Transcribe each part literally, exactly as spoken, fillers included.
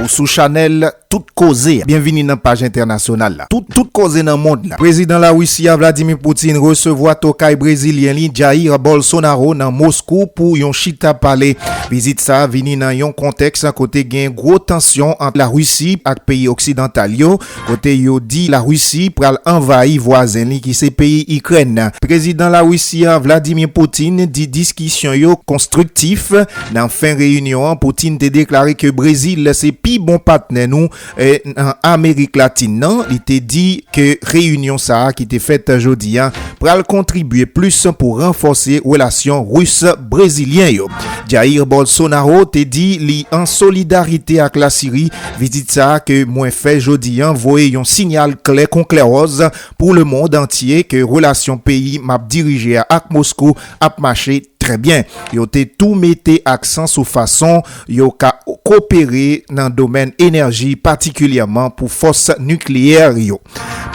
Ou sou chanèl Tout Koze. Byenvini nan paj entènasyonal la. Tout, tout koze nan mond la. Prezidan Larisi a, Vladimir Putin, resevwa tokay brezilyen li, Jair Bolsonaro, nan Moskou pou yon chita pale. Vizit sa a vini nan yon kontèks kote gen gwo tansyon ant Larisi ak peyi oksidantal yo, kote yo di Larisi pral anvayi vwazen li ki se peyi Ikrèn. Prezidan Larisi a, Vladimir Putin, di diskisyon yo konstriktif. Nan fen reyinyon an, Putin te deklare ke Brezil se pi bon patnè nou, eh, nan Amerik Latin nan. Li te di ke reyinyon sa a ki te fèt jodi a pral kontribye plis pou ranfòse relasyon ris-brezilyen yo. Jair Bolsonaro te di li an solidarite ak Lasiri. Vizit sa a ke mwen fè jodi a voye yon siyal klè kon klèwòz. Pou lemonn antye ke relasyon peyi m ap dirije a ak Moskou ap mache trè byen. Yo te tou mete aksan sou fason yo ka kopere nan domèn enèji, patikilyèman pou fòs nikleyè yo.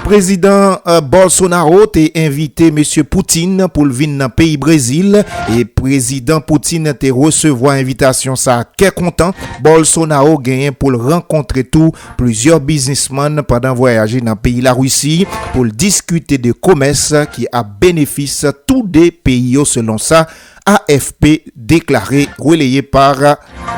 Prezidan, eh, Bolsonaro te envite Mesye Putin pou l vin nan peyi Brezil, e Prezidan Putin te resevwa envitasyon sa a kè kontan. Bolsonaro genyen pou l rankontre tou plizyè biznismann pandan vwayaje nan peyi Larisi pou l diskite de komès ki ap benefis tou de peyi yo, selon sa A F P deklare, releye pa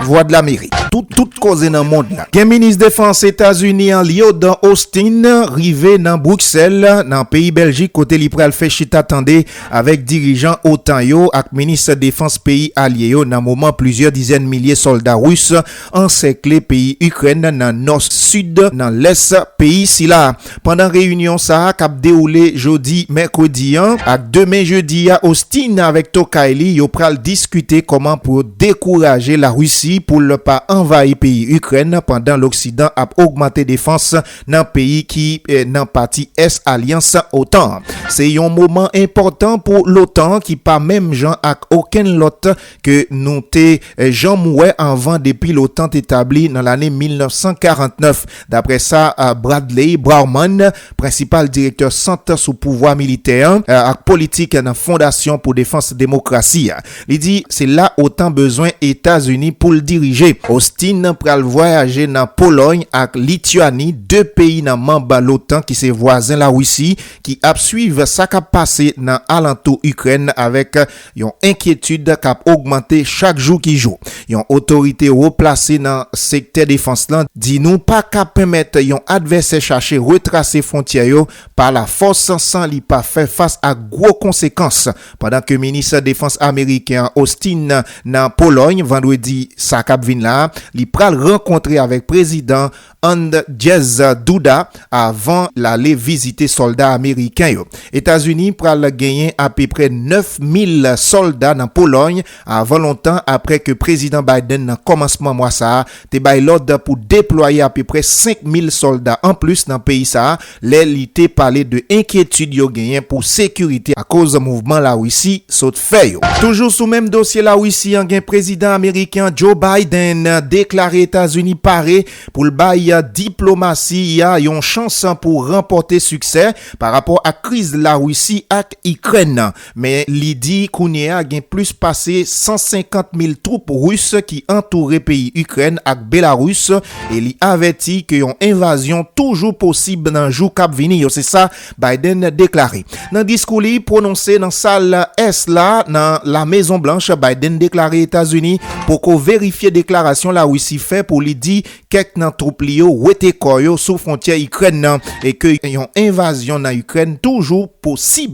Vwadlamerik. Tout, tout koze nan mond la. Gen minis defans Etazini an, Lloyd Austin, rive nan Briksèl, nan peyi Bèljik, kote li pral fè chita tande avèk dirijan OTAN yo ak minis defans peyi alye yo, nan moman plizyè dizèn milye sòlda ris ansèkle peyi Ikrèn nan nò, sid, nan lès peyi sila. Pandan reyinyon sa a k ap dewoule jodi mèkredi an ak demen jedi a, Austin avèk tokay li yo pral diskite kòman pou yo dekouraje Larisi pou l pa anvayi peyi Ikrèn pandan Loksidan ap ogmante defans nan peyi ki, eh, nan pati ès alyans OTAN an. Se yon moman enpòtan pou l'OTAN ki pa menm jan ak okenn lòt ke nou te, eh, janm wè anvan depi l'OTAN te tabli nan lane mil nèf san karant nèf, daprè sa, eh, Bradley Bowman, prensipal direktè Sant sou Pouvwa Militè an, eh, ak Politik nan Fondasyon pou Defans Demokrasi a. Li di se la OTAN bezwen Etazini pou l dirije. Austin pral vwayaje nan Polòy ak Lityani, de peyi nan manm l'OTAN ki se vwazen Larisi, ki ap swiv sa k ap pase nan alantou Ikrèn avèk yon enkyetid k ap ogmante chak jou ki jou. Yon otorite wo plase nan sektè defans lan di nou pa ka pèmèt yon advèsè chache retrase fwontyè yo pa lafòs san li pa fè fas ak gwo konsekans. Pandan ke minis defans ameriken an Austin nan Polòy vandredi sa k ap vin la a, li pral rankontre avèk prezidan Andrzej Duda avan l ale vizite sòlda ameriken yo. Etazini pral genyen apeprè nèf mil sòlda nan Polòy avan lontan, apre ke prezidan Biden nan kòmansman mwa sa a te bay lòd pou deplwaye apeprè senk mil sòlda anplis nan peyi sa a, lè li te pale de enkyetid yo genyen pou sekirite akoz mouvman Larisi sot fè yo. Toujou sou menm dosye Larisi an, gen prezidan ameriken an Joe Biden deklare Etazini pare pou l bay diplomasi a yon chans pou ranpòte siksè pa rapò ak kriz Larisi ak Ikrèn nan. Men li di kounye a gen plis pase san senkant mil twoup ris ki antoure peyi Ikrèn ak Belarus, e li avèti ke yon envazyon toujou posib nan jou k ap vini yo. Se sa Biden deklare. Nan diskou li pwononse nan sal ès la nan La Mezon Blanch, Biden deklare Etazini poko verifye deklarasyon Larisi fè pou li di kèk nan twoup li yo wete kò yo sou fwontyè Ikrèn nan e ke yon envazyon nan Ikrèn toujou posib.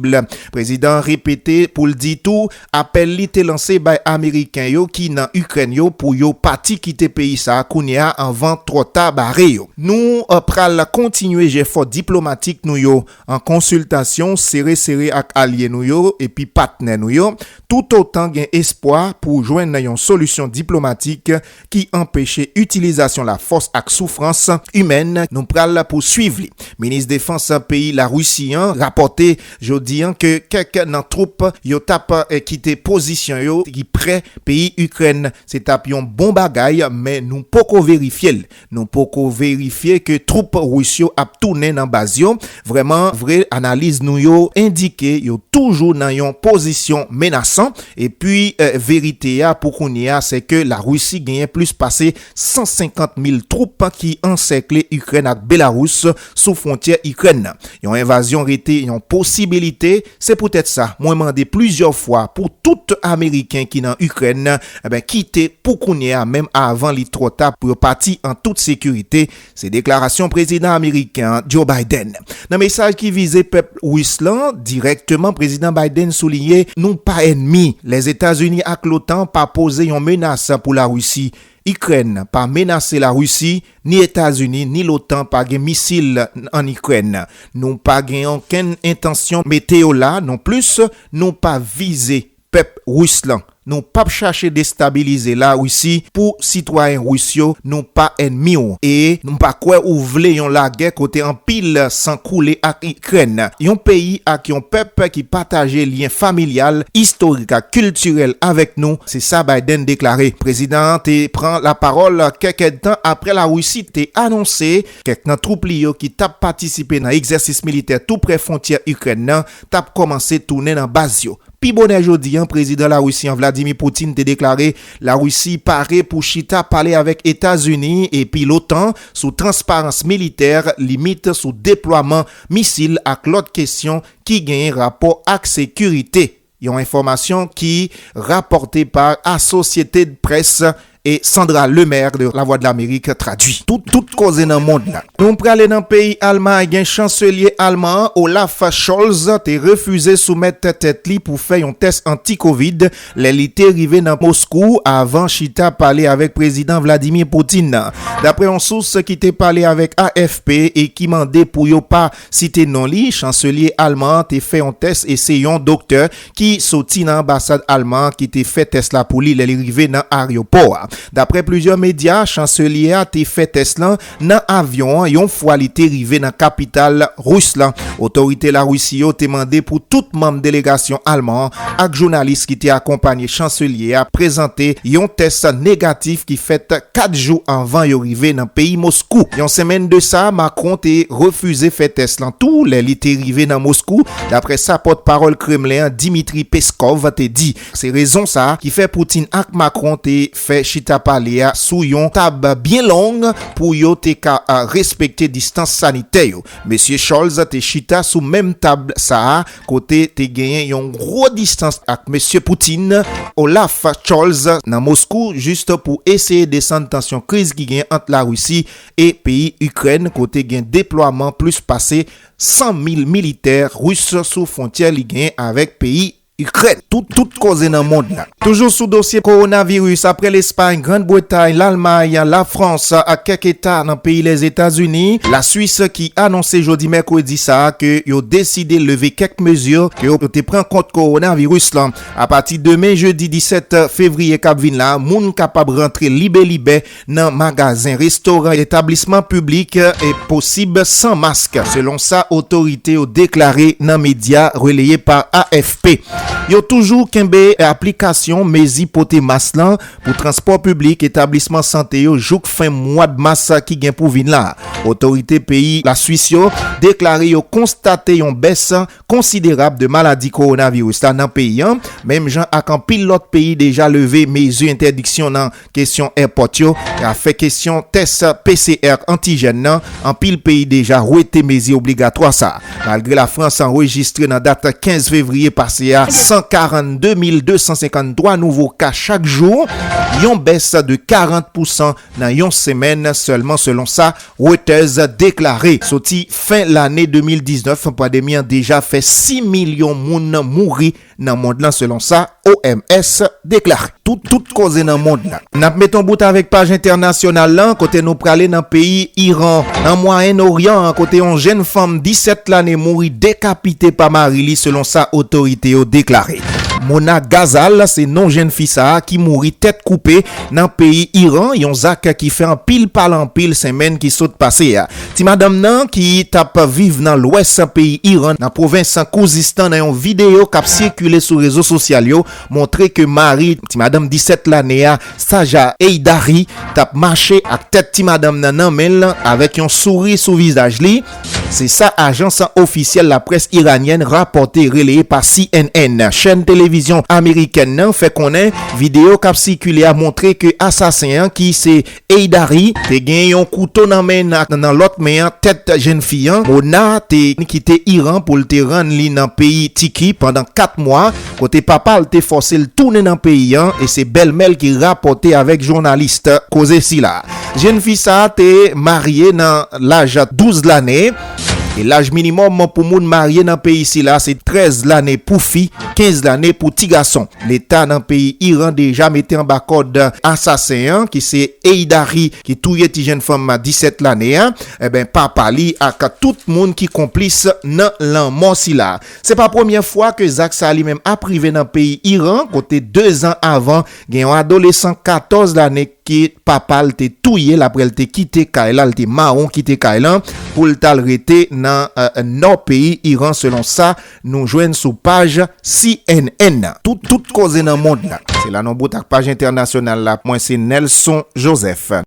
Prezidan an repete pou l di tou apèl li te lanse bay Ameriken yo ki nan Ikrèn yo pou yo pati kite peyi sa a kounye a anvan twò ta bare yo. Nou, eh, pral kontinye jefò diplomatik nou yo an konsiltasyon sere sere ak alye nou yo epi patnè nou yo, toutotan gen espwa pou jwenn yon solisyon diplomatik ki anpeche itilizasyon lafòs ak soufrans imèn. Nou pral pouswiv li. Minis defans peyi Larisi an rapòte Yo di an ke kèk nan twoup yo t ap, eh, kite pozisyon yo ki prè peyi Ikrèn. Se t ap yon bon bagay, men nou poko verifye l. Nou poko verifye ke twoup ris yo ap tounen nan baz yo. Vrèman vre, analiz nou yo endike yo toujou nan yon pozisyon menasan. Epi, eh, verite a pou kounye a, se ke Larisi genyen plis pase san senkant mil twoup ki ansèkle Ikrèn ak Belarus sou fwontyè Ikrèn nan. Yon envazyon rete yon posibilite, se poutèt sa mwen mande plizyè fwa pou tout Ameriken ki nan Ikrèn, enben, kite pou kounye a, menm avan li twò ta pou yo pati an tout sekirite, se deklarasyon prezidan ameriken an, Joe Biden. Nan mesaj ki vize pèp ris lan dirèkteman, prezidan Biden souliye nou pa ènmi. Lèzetazini ak lotan pa poze yon menas pou Larisi. Ikrèn pa menase Larisi, ni Etazini, ni lotan pa gen misil an Ikrèn. Nou pa gen okenn entansyon mete yo la nonplis, nou pa vize pèp ris lan. Nou p ap chache destabilize Larisi pou sitwayen ris yo, nou pa ènmi w. E nou pa kwè ou vle yon lagè kote anpil san koule ak Ikrèn. Yon peyi ak yon pèp ki pataje lyen familyal, istorik ak kiltirèl avèk nou, se sa Biden deklare. Prezidan an te pran lapawòl kèk èdtan apre Larisi te anonse kèk nan twoup li yo ki t ap patisipe nan egzèsis militè tou prè fwontyè Ikrèn nan t ap kòmanse tounen nan baz yo. Pi bonè jodi an, prezidan Larisi an, Vladimir Putin, te deklare Larisi pare pou chita pale avèk Etazini epi lotan sou transparans militè, limit sou deplwaman misil ak lòt kesyon ki genyen rapò ak sekirite. Yon enfòmasyon ki rapòte pa Associated Press e Sandra Lemaire de La Voix de l'Amérique tradui. Tout, tout koze nan mond lan. Nou prale nan peyi Almay, gen chanselye alman an, Olaf Scholz, te refize soumèt tèt li pou fè yon tès anti-kovid lè li te rive nan Moskou avan chita pale avèk prezidan Vladimir Putin nan. Daprè yon sous ki te pale avèk A F P e ki mande pou yo pa site non li, chanselye alman an te fè yon tès e se yon doktè ki soti nan anbasad alman an ki te fè tès la pou li lè li rive nan aryopò a. Daprè plizyè medya, chanselye a te fè tès lan nan avyon an yon fwa li te rive nan kapital ris lan. Otorite Larisi yo te mande pou tout manm delegasyon alman an ak jounalis ki te akonpanye chanselye a prezante yon tès negatif ki fèt kat jou anvan yo rive nan peyi Moskou. Yon semèn de sa, Macron te refize fè tès lan tou lè li te rive nan Moskou, daprè sa pòtpawòl Kremlen an, Dmitry Peskov, te di. Se rezon sa a ki fè Putin ak Macron te fè chita pale a sou yon tab byen long pou yo te ka, a, respekte distans sanitè yo. Mesye Scholz te chita sou menm tab sa a kote te genyen yon gwo distans ak mesye Putin. Olaf Scholz nan Moskou jis pou eseye desann tansyon kriz ki genyen ant Larisi e peyi Ikrèn, kote gen deplwaman plis pase san mil militè ris sou fwontyè li genyen avèk peyi Ikrèn. Tout, tout koze nan mond lan. Toujou sou dosye kowonaviris, aprè Lespay, Grann Bretay, Lalmay, Lafrans ak kèk eta nan peyi Lèzetazini, Laswis ki anonse jodi mèkredi sa a ke yo deside leve kèk mezi ke yo te pran kont kowonaviris lan. Apati demen, jedi disèt fevriye k ap vin la, moun kapab rantre libelibè nan magazen, restoran, etablisman piblik e posib san mask, selon sa otorite yo deklare nan medya releye pa A F P. Yo toujou kenbe aplikasyon mezi pote mas lan pou transpò piblik, etablisman sante yo jouk fen mwa mas ki gen pou vin la. Otorite peyi Laswis yo deklare yo konstate yon bès konsiderab de maladi kowonaviris la nan peyi an, menm jan ak anpil lòt peyi deja leve mezi entèdiksyon nan kesyon èpòt yo, afè kesyon tès P C R antijèn nan, anpil peyi deja wete mezi obligatwa sa a. Malgre Lafrans anrejistre nan dat kenz fevriye pase a san karannde mil de san senkanntwa nouvo ka chak jou, yon bès de karant pousan nan yon semèn sèlman, selon sa Reuters deklare. Soti fen lane de mil diznèf, pandemi an deja fè sis milyon moun mouri nan mond lan, selon sa O M S deklare. Tout, tout koze nan mond lan. N ap met yon bout avèk paj entènasyonal lan, kote nou prale nan peyi Iran, nan Mwayen Oryan an, kote yon jèn fanm disèt lane mouri dekapite pa mari li, selon sa otorite yo deklare. Mona Ghazal se non jèn fi sa a ki mouri tèt koupe nan peyi Iran, yon zak ki fè anpil pale anpil senmenn ki sot pase a. Ti madanm nan ki t ap viv nan lwès peyi Iran, nan pwovens Kouzistan, nan yon videyo k ap sikile sou rezo sosyal yo, montre ke mari ti madanm disèt lane a, Saja Heidari, t ap mache ak tèt ti madanm nan nan men l avèk yon souri sou vizaj li. Se sa ajans ofisyèl laprès iranyèn rapòte, releye pa C N N. Chèn televizyon amerikèn nan fè konnen videyo k ap sikile a montre ke asasen an, ki se Heidari, te gen yon kouto nan men l ak nan lòt men an tèt jèn fi an. Mona te kite Iran pou l te rann li nan peyi Tiki pandan kat mwa, kote papa l te fòse l tounen nan peyi an, e se bèlmè l ki rapòte avèk jounalis koze sila. Jèn fi sa a te marye nan laj douz lane, e laj minimòm pou moun marye nan peyi sila se trèz lane pou fi, kenz lane pou ti gason. Leta nan peyi Iran deja mete anba kòd asasen an, ki se Heidari, ki touye ti jèn fanm disèt lane a, eben, papa li ak tout moun ki konplis nan lanmò sila. Se pa premyè fwa ke zak sa li menm ap rive nan peyi Iran, kote de zan avan, gen yon adolesan katòz lane ke papa l te touye l apre l te kite kay la, l te mawon kite kay lan pou l t al rete nan, eh, nò peyi Iran, selon sa nou jwenn sou paj C N N. Tout, tout koze nan mond la. Se la nou bout ak paj entènasyonal la. Mwen se Nelson Joseph.